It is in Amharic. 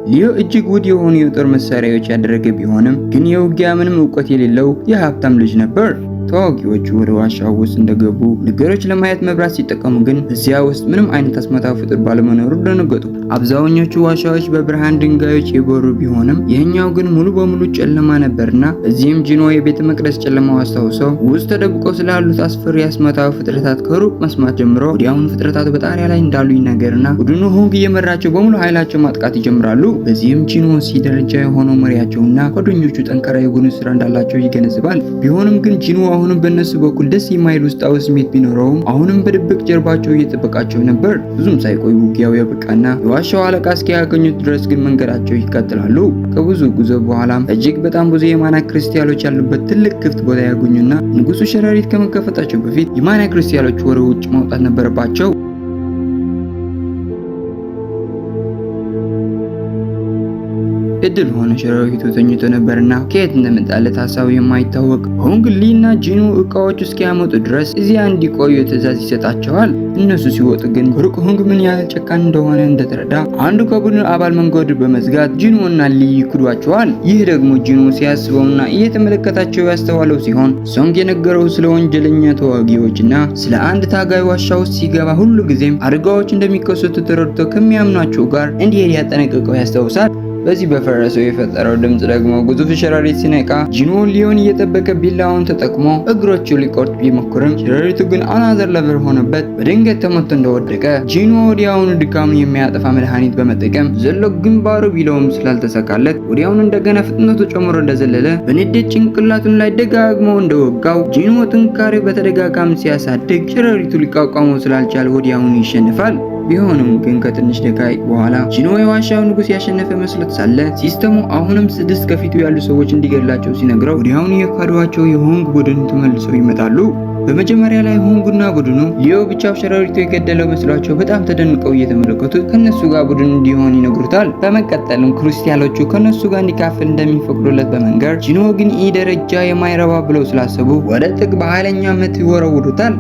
ሊዮ እጅግ ውድ የሆኑ የጦር መሳሪያዎች ያደረገ ቢሆንም ግን የውጊያ ምንም እውቀት የሌለው የሀብታም ልጅ ነበር። ተዋጊዎቹ ወደ ዋሻው ውስጥ እንደገቡ ነገሮች ለማየት መብራት ሲጠቀሙ ግን እዚያ ውስጥ ምንም አይነት አስማታዊ ፍጡር ባለመኖሩ ደነገጡ። አብዛኞቹ ዋሻዎች በብርሃን ድንጋዮች የበሩ ቢሆንም ይህኛው ግን ሙሉ በሙሉ ጨለማ ነበርና እዚህም ጂኖ የቤተ መቅደስ ጨለማው አስታውሰው ውስጥ ተደብቀው ስላሉት አስፈሪ አስማታዊ ፍጥረታት ከሩቅ መስማት ጀምሮ ወዲያውኑ ፍጥረታት በጣሪያ ላይ እንዳሉ ይናገርና ቡድኑ ሆንግ እየመራቸው በሙሉ ኃይላቸው ማጥቃት ይጀምራሉ። በዚህም ጂኖ C ደረጃ የሆነው መሪያቸውና ጓደኞቹ ጠንካራ የቡድን ስራ እንዳላቸው ይገነዝባል። ቢሆንም ግን ጂኖ አሁንም በእነሱ በኩል ደስ የማይል ውስጣዊ ስሜት ቢኖረውም አሁንም በድብቅ ጀርባቸው እየጠበቃቸው ነበር። ብዙም ሳይቆይ ውጊያው ያበቃና የዋሻው አለቃ እስኪያገኙት ድረስ ግን መንገዳቸው ይቀጥላሉ። ከብዙ ጉዞ በኋላም እጅግ በጣም ብዙ የ mana ክሪስታሎች ያሉበት ትልቅ ክፍት ቦታ ያገኙና ንጉሱ ሸረሪት ከመከፈታቸው በፊት የ mana ክሪስታሎች ወደ ውጭ ማውጣት ነበረባቸው። እድል ሆነ ሸረሪቱ ተኝቶ ነበርና ከየት እንደመጣለት ሀሳቡ የማይታወቅ ሆንግ ሊ እና ጂኑ እቃዎቹ እስኪያመጡ ድረስ እዚያ እንዲቆዩ ትዕዛዝ ይሰጣቸዋል። እነሱ ሲወጡ ግን ከሩቅ ሆንግ ምን ያህል ጨካኝ እንደሆነ እንደተረዳ አንዱ ከቡድኑ አባል መንገዱ በመዝጋት ጂኑ እና ሊ ይክዷቸዋል። ይህ ደግሞ ጂኑ ሲያስበውና እየተመለከታቸው ያስተዋለው ሲሆን ሶንግ የነገረው ስለ ወንጀለኛ ተዋጊዎችና ስለ አንድ ታጋይ ዋሻ ውስጥ ሲገባ ሁሉ ጊዜም አደጋዎች እንደሚከሰቱ ተረድቶ ከሚያምኗቸው ጋር እንዲሄድ ያጠነቀቀው ያስታውሳል። በዚህ በፈረሰው የፈጠረው ድምጽ ደግሞ ግዙፍ ሸረሪት ሲነቃ ጂኖ ሊዮን እየጠበቀ ቢላውን ተጠቅሞ እግሮቹ ሊቆርጥ ቢሞክርም ሸረሪቱ ግን another level ሆነበት። በድንገት ተመቶ እንደወደቀ ጂኖ ወዲያውኑ ድካሙን የሚያጠፋ መድኃኒት በመጠቀም ዘሎ ግንባሩ ቢለውም ስላልተሳካለት ወዲያውኑ እንደገና ፍጥነቱ ጨምሮ እንደዘለለ በንዴት ጭንቅላቱን ላይ ደጋግሞ እንደወጋው ጂኖ ጥንካሬው በተደጋጋሚ ሲያሳድግ ሸረሪቱ ሊቋቋመው ስላልቻለ ወዲያውኑ ይሸንፋል። ቢሆንም ግን ከትንሽ ደቂቃ በኋላ ጂኖ የዋሻው ንጉስ ያሸነፈ መስሎት ሳለ ሲስተሙ አሁንም ስድስት ከፊቱ ያሉ ሰዎች እንዲገድላቸው ሲነግረው ወዲያውኑ የካዷቸው የሆንግ ቡድን ተመልሰው ይመጣሉ። በመጀመሪያ ላይ ሆንግና ቡድኑ ሊዮ ብቻው ሸረሪቱ የገደለው መስሏቸው በጣም ተደንቀው እየተመለከቱት ከነሱ ጋር ቡድን እንዲሆን ይነግሩታል። በመቀጠልም ክርስቲያኖቹ ከነሱ ጋር እንዲካፈል እንደሚፈቅዱለት በመንገር ጂኖ ግን E ደረጃ የማይረባ ብለው ስላሰቡ ወደ ጥግ በኃይለኛ ምት ይወረውሩታል።